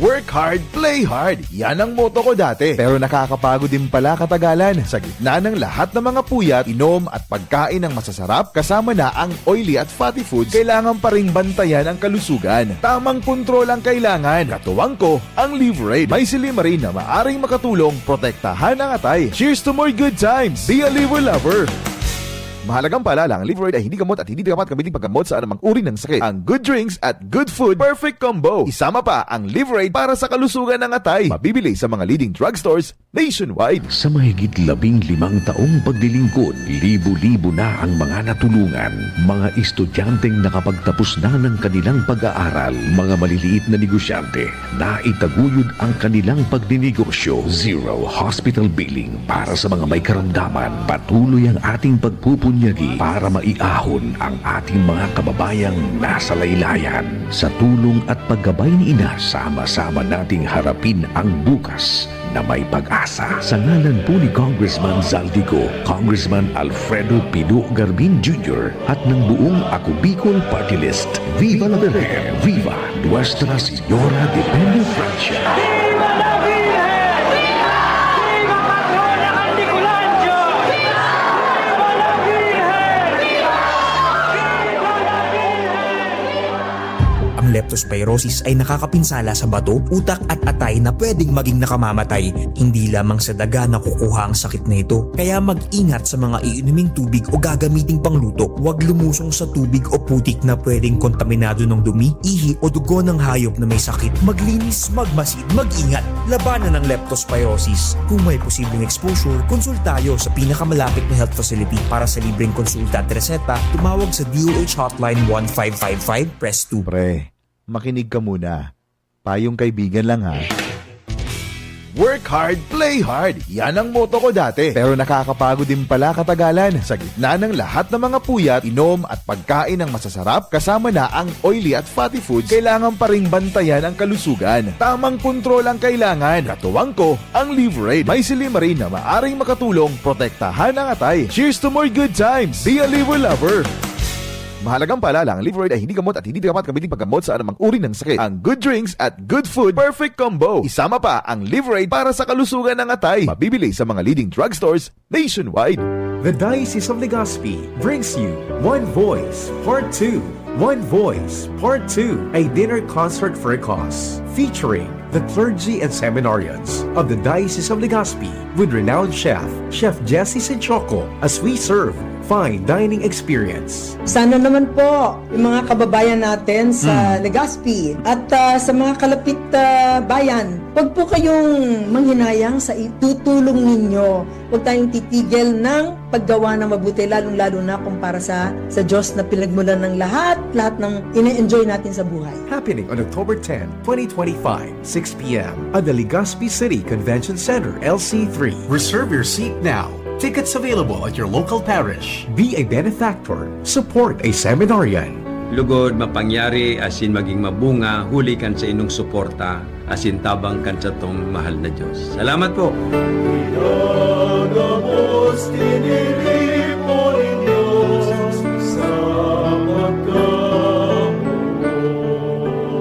Work hard, play hard. Yan ang motto ko dati. Pero nakakapagod din pala katagalan. Sa gitna ng lahat ng mga puyat, inom at pagkain ng masasarap, kasama na ang oily at fatty foods, kailangan pa ring bantayan ang kalusugan. Tamang kontrol ang kailangan. Katuwang ko, ang Liver Aid. May silymarin na maaring makatulong protektahan ang atay. Cheers to more good times! Be a Liver Lover! Mahalagang paalala, ang Liver Aid ay hindi gamot at hindi dapat gamitin paggamot sa anumang uri ng sakit. Ang good drinks at good food, perfect combo. Isama pa ang Liver Aid para sa kalusugan ng atay. Mabibili sa mga leading drugstores nationwide. Sa mahigit labing limang taong paglilingkod, libo-libo na ang mga natulungan. Mga estudyanteng nakapagtapos na ng kanilang pag-aaral, mga maliliit na negosyante, naitaguyod ang kanilang pagninegosyo. Zero hospital billing para sa mga may karamdaman. Patuloy ang ating pagpupunyagi para maiahon ang ating mga kababayang nasa laylayan. Sa tulong at paggabay ni Ina, sama-sama nating harapin ang bukas na may pag-asa. Sa ngalan po ni Congressman Zaldy Co, Congressman Alfredo Pido Garbin Junior at ng buong Ako Bicol Party List, Viva la Virgen! Viva Nuestra Señora de Peña Francia! Ang leptospirosis ay nakakapinsala sa bato, utak at atay na pwedeng maging nakamamatay. Hindi lamang sa daga nakukuha ang sakit na ito. Kaya mag-ingat sa mga iinuming tubig o gagamiting pangluto. Huwag lumusong sa tubig o putik na pwedeng kontaminado ng dumi, ihi o dugo ng hayop na may sakit. Maglinis, magmasid, mag-ingat. Labanan ang leptospirosis. Kung may posibleng exposure, konsulta tayo sa pinakamalapit na health facility. Para sa libreng konsulta at reseta, tumawag sa D O H Hotline one five five five, press two. Pre, makinig ka muna. Payong kaibigan lang, ha. Work hard, play hard. Yan ang motto ko dati. Pero nakakapagod din pala katagalan. Sa gitna ng lahat ng mga puyat, inom at pagkain ng masasarap, kasama na ang oily at fatty foods, kailangan pa ring bantayan ang kalusugan. Tamang kontrol ang kailangan. Katuwang ko, ang Liver Aid. May silymarin na maaring makatulong protektahan ang atay. Cheers to more good times! Be a Liver Lover! Mahalagang paalala, ang Liver Aid ay hindi gamot at hindi dapat gamitin paggamot sa anumang uri ng sakit. Ang good drinks at good food, perfect combo. Isama pa ang Liver Aid para sa kalusugan ng atay. Mabibili sa mga leading drugstores nationwide. The Diocese of Legazpi brings you One Voice Part two. One Voice Part two, a dinner concert for a cause, featuring the clergy and seminarians of the Diocese of Legazpi with renowned chef, Chef Jesse Senchoco, as we serve fine dining experience. Sana naman po yung mga kababayan natin sa Mm. Legazpi at ah, sa mga kalapit ah, bayan, huwag po kayong manghinayang sa itutulong ninyo. Huwag tayong titigil ng paggawa ng mabuti, lalong-lalo na kung para sa, sa Diyos na pinagmulan ng lahat, lahat ng ine-enjoy natin sa buhay. Happening on October tenth, twenty twenty-five, six p.m. at the Legazpi City Convention Center, L C three. Reserve your seat now. Tickets available at your local parish. Be a benefactor. Support a seminarian. Lugod, mapangyari asin maging mabunga huli kan saindong suporta asin tabang kan satong mahal na Dios. Salamat po! Pinagabos, tiniripo nin Diyos sa pagkamuot.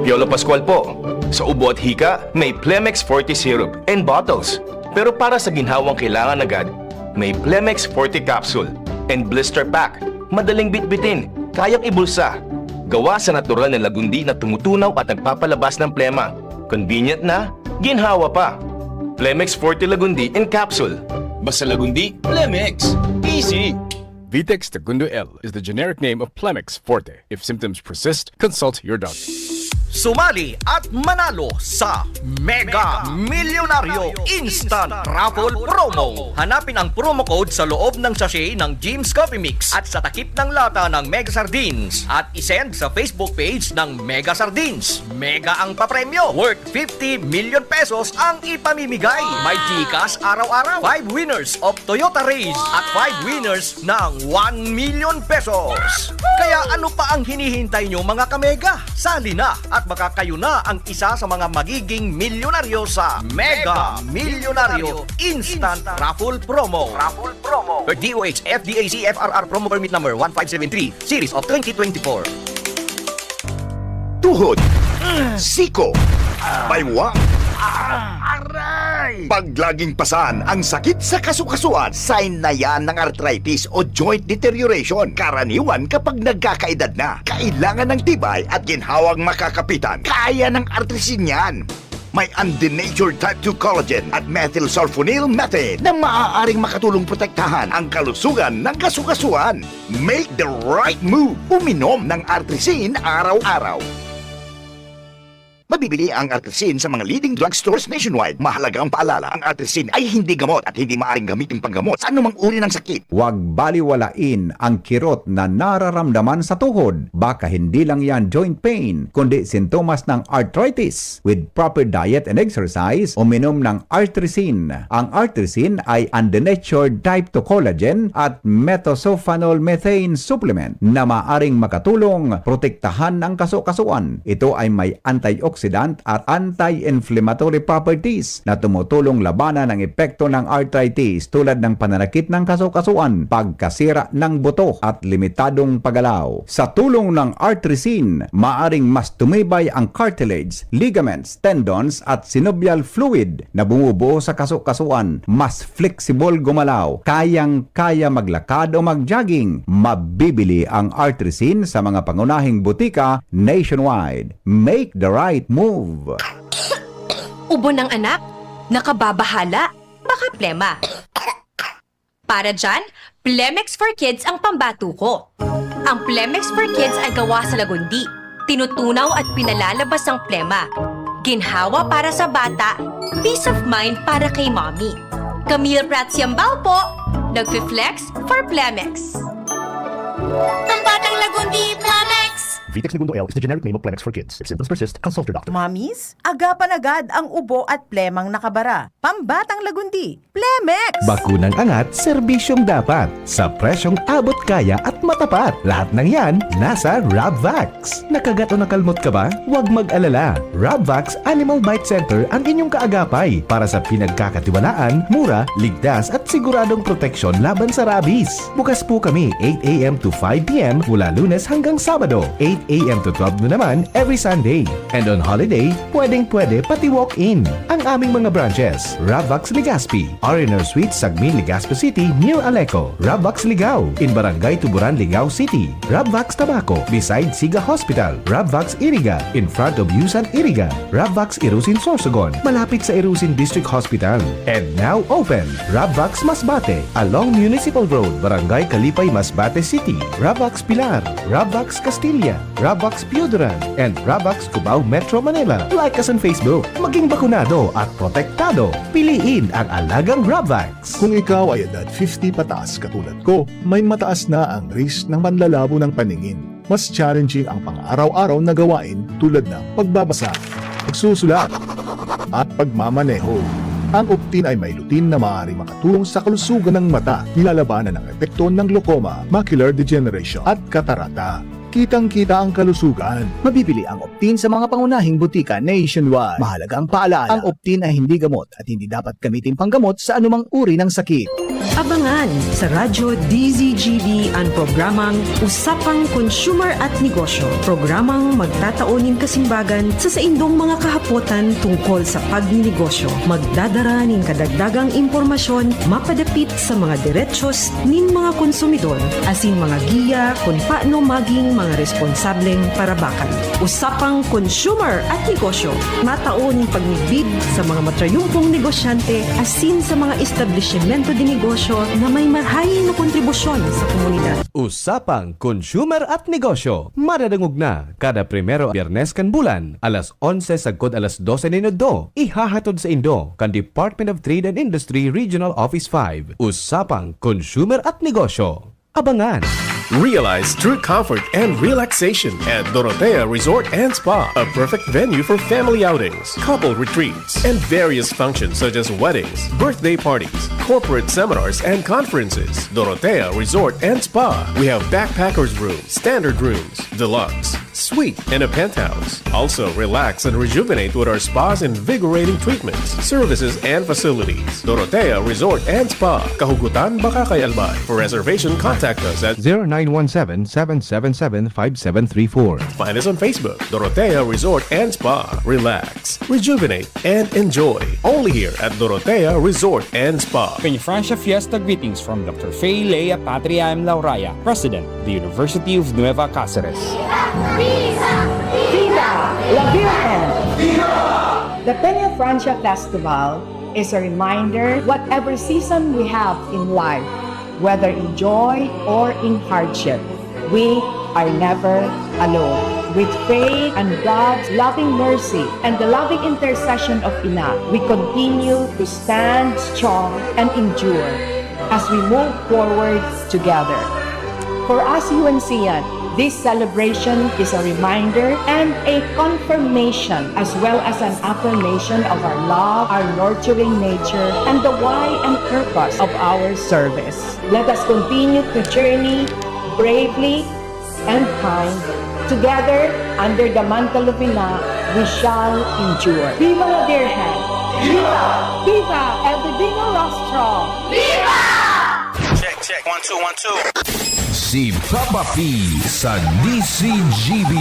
Piolo Pascual po. Sa ubo at hika, may Plemex Forte Syrup and bottles. Pero para sa ginhawang kailangan agad, may Plemex Forte Capsule and Blister Pack. Madaling bitbitin, kayang ibulsa. Gawa sa natural na lagundi na tumutunaw at nagpapalabas ng plema. Convenient na, ginhawa pa. Plemex Forte Lagundi in Capsule. Basta Lagundi, Plemex. Easy! Vitex Tagundo L is the generic name of Plemex Forte. If symptoms persist, consult your doctor. Sumali at manalo sa Mega Milyonaryo Instant Raffle Promo. Hanapin ang promo code sa loob ng sachet ng Jim's Coffee Mix at sa takip ng lata ng Mega Sardines at isend sa Facebook page ng Mega Sardines. Mega ang papremyo, worth fifty million pesos ang ipamimigay. May GCash araw-araw, five winners of Toyota Raize at five winners ng one million pesos. Kaya ano pa ang hinihintay nyo, mga kamega? Sali na at baka kayo na ang isa sa mga magiging milyonaryo sa Mega Milyonaryo Instant Raffle Promo. Raffle Promo. Per D O H F D A C F R R Promo Permit Number one five seven three, Series of twenty twenty-four. Tuhod, siko, baywa, aray! Pag laging pasan ang sakit sa kasukasuan, sign na yan ng arthritis o joint deterioration. Karaniwan kapag nagkakaedad na, kailangan ng tibay at ginhawang makakapitan. Kaya ng Artrisin yan. May undenatured type two collagen at methylsulfonyl methane na maaaring makatulong protektahan ang kalusugan ng kasukasuan. Make the right move. Uminom ng Artrisin araw-araw. Mabibili ang Artrisin sa mga leading drugstores nationwide. Mahalagang paalala, ang Artrisin ay hindi gamot at hindi maaaring gamitin panggamot sa anumang uri ng sakit. Huwag baliwalain ang kirot na nararamdaman sa tuhod. Baka hindi lang yan joint pain, kundi sintomas ng arthritis. With proper diet and exercise, uminom ng Artrisin. Ang Artrisin ay undenatured type two collagen at methylsulfonyl methane supplement na maaring makatulong protektahan ang kasukasuan. Ito ay may antioxidant at anti-inflammatory properties na tumutulong labanan ang epekto ng arthritis tulad ng pananakit ng kasukasuan, pagkasira ng buto at limitadong paggalaw. Sa tulong ng Artrisin, maaring mas tumibay ang cartilage, ligaments, tendons at synovial fluid na bumubuo sa kasukasuan, mas flexible gumalaw, kayang-kaya maglakad o mag-jogging. Mabibili ang Artrisin sa mga pangunahing butika nationwide. Make the right move! Ubo ng anak? Nakababahala? Baka plema. Para dyan, Plemex for Kids ang pambato ko. Ang Plemex for Kids ay gawa sa lagundi, tinutunaw at pinalalabas ang plema. Ginhawa para sa bata, peace of mind para kay mommy. Camille Prats Yambao po, nagfi-flex for Plemex. Pambatang Lagundi, Plemex! Vitex Negundo L is the generic name of Plemex for Kids. If symptoms persist, consult your doctor. Mommies, agapan agad ang ubo at plemang nakabara. Pambatang Lagundi, Plemex! Bakunang angat, serbisyong dapat. Sa presyong abot kaya at matapat. Lahat ng yan, nasa Rabvax. Nakagat o nakalmot ka ba? Huwag mag-alala. Rabvax Animal Bite Center ang inyong kaagapay para sa pinagkakatiwalaan, mura, ligtas at siguradong proteksyon laban sa rabies. Bukas po kami eight a.m. to five p.m. mula Lunes hanggang Sabado, eight A M to twelve noon naman every Sunday. And on holiday, pwedeng-pwede pati walk-in. Ang aming mga branches, Ravvax Legazpi, R and R Suites, Sagmin, Legazpi City, near Aleco, Ravvax Ligao, in Barangay Tuburan, Ligao City, Ravvax Tabaco, beside Siga Hospital, Ravvax Iriga, in front of Yusan Iriga, Ravvax Irusin Sorsogon, malapit sa Irusin District Hospital. And now open, Ravvax Masbate, along Municipal Road, Barangay Kalipay, Masbate City, Ravvax Pilar, Ravvax Castilla, Ravvax Pioduran, and Ravvax Cubao, Metro Manila. Like us on Facebook. Maging bakunado at protektado. Piliin ang alagang Ravvax. Kung ikaw ay edad fifty pataas katulad ko, may mataas na ang risk ng panlalabo ng paningin. Mas challenging ang pang-araw-araw na gawain tulad ng pagbabasa, pagsusulat, at pagmamaneho. Ang Optin ay may lutein na maaaring makatulong sa kalusugan ng mata, nilalabanan ang epekto ng glaucoma, macular degeneration, at katarata. Kitang-kita ang kalusugan. Mabibili ang Optin sa mga pangunahing butika nationwide. Mahalagang paalaala, ang Optin ay hindi gamot at hindi dapat gamitin panggamot sa anumang uri ng sakit. Abangan sa Radyo D Z G B an programang Usapang Consumer at Negosyo, programang magtatao nin kasimbagan sa saindong mga kahapotan tungkol sa pagninegosyo. Magdadara nin kadagdagang impormasyon mapadapit sa mga derechos nin mga konsumidor, asin mga giya kun paano maging mga responsableng parabakan. Usapang Consumer at Negosyo, matao nin pagmidbid sa mga matrayumpong negosyante asin sa mga establisimento de negosyo na may marahay na kontribusyon sa komunidad. Usapang Consumer at Negosyo, madadangog na kada primero Biyernes kan bulan, alas onse sagkod alas dose nin udto, ihahatod saindo kan Department of Trade and Industry Regional Office five. Usapang Consumer at Negosyo. Abangan! Realize true comfort and relaxation at Dorotea Resort and Spa, a perfect venue for family outings, couple retreats, and various functions such as weddings, birthday parties, corporate seminars, and conferences. Dorotea Resort and Spa. We have backpackers room, standard rooms, deluxe, suite, and a penthouse. Also, relax and rejuvenate with our spa's invigorating treatments, services, and facilities. Dorotea Resort and Spa, Kahugutan, Bacacay, Albay. For reservation, contact us at zero nine one seven, seven seven seven, five seven three four. Find us on Facebook, Dorotea Resort and Spa. Relax, rejuvenate, and enjoy. Only here at Dorotea Resort and Spa. Peñafrancia Fiesta greetings from Doctor Fei Lea Patria M. Lauraya, President of the University of Nueva Cáceres. Viva la Virgen! The Peñafrancia Festival is a reminder, whatever season we have in life, whether in joy or in hardship, we are never alone. With faith and God's loving mercy and the loving intercession of Ina, we continue to stand strong and endure as we move forward together. For us U N Cian, this celebration is a reminder and a confirmation, as well as an affirmation of our love, our nurturing nature, and the why and purpose of our service. Let us continue to journey bravely and kind. Together, under the mantle of Ina, we shall endure. Viva la Virgen! Viva! Viva El Divino Rostro! Viva! Check, check. One, two, one, two. Si Papa P sa D Z G B.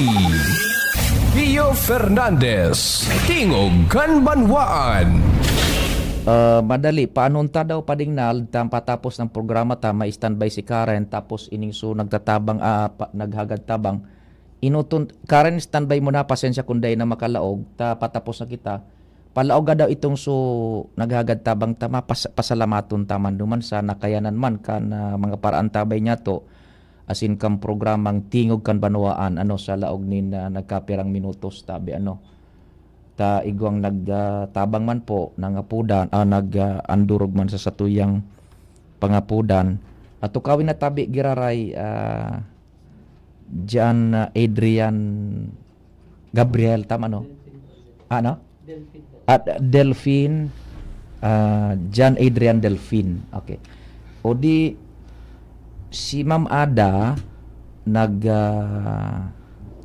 Pio Fernandez, Tingog kan Banwaan. Ah, madali, paano ta daw padingnal, ta patapos ng programa ta, may standby si Karen, tapos ining so nagtatabang, ah, pa, naghagad tabang. Inuton, Karen, standby mo na, pasensya kung dai na makalaog, ta patapos na kita. Palaoga daw itong so naghagad tabang ta, mapas-, pasalamaton ta man duman sa nakayanan man kan, ah, mga paraan ta bay niyato, asin kan programang Tingog kan Banwaan, ano, sa laog nin, ah, nagkapirang minutos tabi, ano. Ta igwang nag, ah, tabang man po, nangapodan, ah, nag, ah, andurog man sa satuyang pangapodan. At tukawin na tabi giraray, ah, John, ah, Adrian Gabriel, tama, no? Ano? At, ah, Delfin, ah, John Adrian Delfin. Okay. O di, si Ma'am Ada, nag, ah,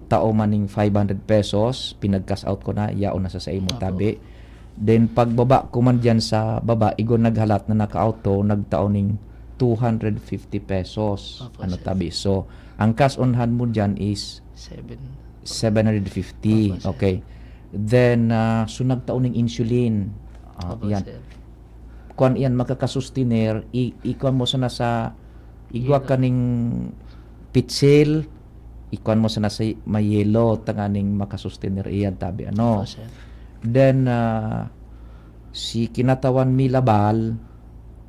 tao man ning five hundred pesos, pinag-cash out ko na, yaon na sa, sa imo, Apo. Tabi. Then, pagbaba ko man diyan sa baba, igo naghalat na naka-auto, nagtao ning two hundred fifty pesos. Apo, ano, sir. Tabi. So, ang cash on hand mo diyan is Seven. Seven hundred fifty. Opo, sir. Okay. Then, ah, so nagtao ning insulin. Ah, Opo, yan. Sir. Kuwan yan, makakasustener, i-, ikuwan mo sana sa, igwa Yelo. Kaning pitsil, ikuwan mo sana sa may yelo, tanganing makasustener iyan, tabi, ano. Opo, sir. Then, ah, si kinatawan mi labal,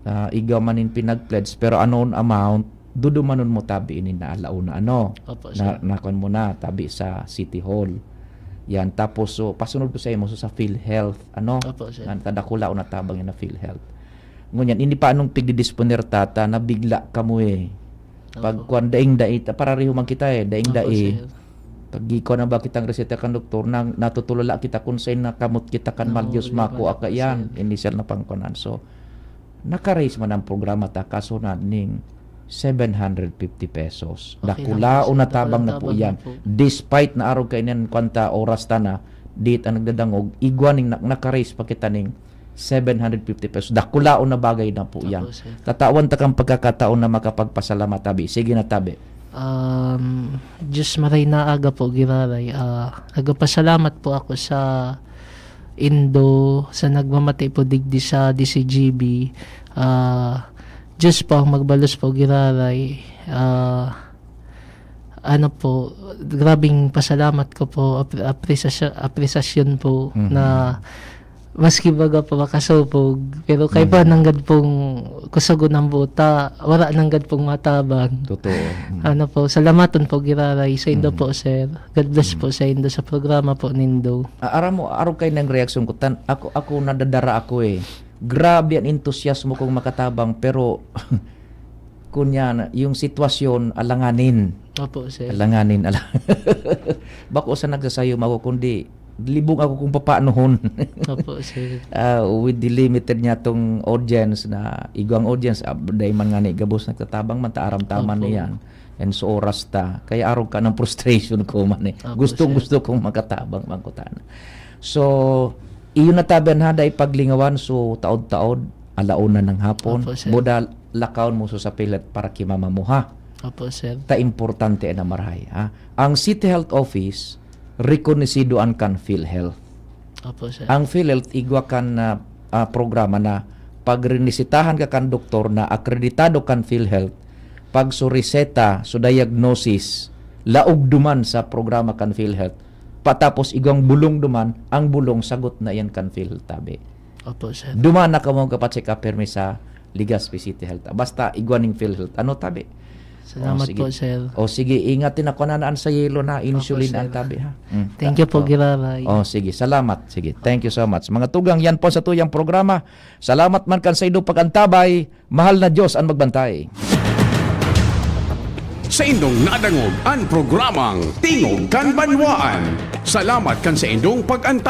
ah, igwa man nin pinag-pledge, pero anon amount, dudumanon mo tabi ini na alauna, ano? Opo, Na, sir. Nakon mo na, tabi sa City Hall. Yan, tapos, so, pasunod ko sa imo, so, sa PhilHealth, ano? Opo, sir. Nan, kadakulaon na tabang yan na PhilHealth. Ngunyan, ini pa anong pigdidisponer tata, na bigla kamo eh. Opo. Pag kwan, daing-dai, ta-, parariho man kita eh, daing-dai. Opo, sir. Pag gikuha na ba kitang reseta kan doktor, na, natutulala kita kung saan nakamot kita kan Naku, malyos, wala makua pala, ka yan, sir. Initial na pangkuanan. So, naka-raise man ang programa ta, kaso na ning seven hundred fifty pesos. Okay lang po, sir. Dakulaon na tabang na po yan. Dakulaon na tabang po. Despite na arog kainian, kwanta oras ta na, diit ang nagdadangog, igwa ning na-, naka-raise pa kita ning seven hundred fifty pesos. Dakulaon na bagay na po yan. Opo, sir. Tatawan ta kang pagkakataon na makapagpasalamat, tabi. Sige na, tabi. Um, Diyos maray na aga po, giraray. Ah, nagpapasalamat po ako sa Indo, sa nagmamati po digdi sa D C G B. Ah, Diyos po ang magbalos po, giraray. Ah, ano po, grabing pasalamat ko po, apre-, apresasya-, apresasyon po Mhm. na maski baga po makasubog, pero kaiba Mhm. nanggad pong kusogon ang buta, wala nanggad pong matabang. Totoo. Mm. Ano po, salamaton po giraray sa indo Mhm. po, sir. God bless Mhm. po sa indo, sa programa po nindo. A-, aram mo, arog kay nang reaksyon ko, tan-, ako, ako nadadara ako eh. Grabe ang entusiasmo kong makatabang, pero kunya na, yung sitwasyon, alanganin. Opo, sir. Alanganin, ala-, bako sa nagsasayom ako, kundi libong ako kung papaanohon. Opo, sir. Ah, with the limited niya tong audience na, igwang audience, ah, dahil man nga ni gabos nagtatabang man, ta aram ta man Opo. Niyan. And so oras ta. Kaya arog ka ng frustration ko man eh. Opo, Gustong sir. Gusto kong makatabang man ko tana. So, iyon na tabi an hada ipaglingawan, so taod-taod, alauna ng hapon, Opo, sir. Buda lakaon mo so sa pilit para kimama mo, ha? Opo, sir. Ta importante na marahay, ha? Ang City Health Office, rekonosido an kan PhilHealth. Opo, sir. Ang PhilHealth, igwa kan, ah, ah, programa na pag rinisitahan ka kan doktor na akreditado kan PhilHealth, pag so reseta, so diagnosis, laog duman sa programa kan PhilHealth. Patapos igwang bulong duman, ang bulong sagot na iyan kan PhilHealth, tabi. Opo, sir. Duman na kamo magpa-check up permi sa Legazpi City Health. Basta igwa ning PhilHealth. Ano, tabi? Salamat O, sige. Po, sir. O, sige, ingat din ako na naan sa yelo na insulin Opo, sir. Ang tabi, ha? Mm. Thank you po, O. Giraray. O, sige, salamat. Sige, thank you so much. Mga tugang, yan po sa tuyang programa. Salamat man kan sa indo pag-antabay. Mahal na Diyos ang magbantay. Sa indong nadangog an programang Tingog kan Banwaan. Salamat kan sa indong pag-antabay.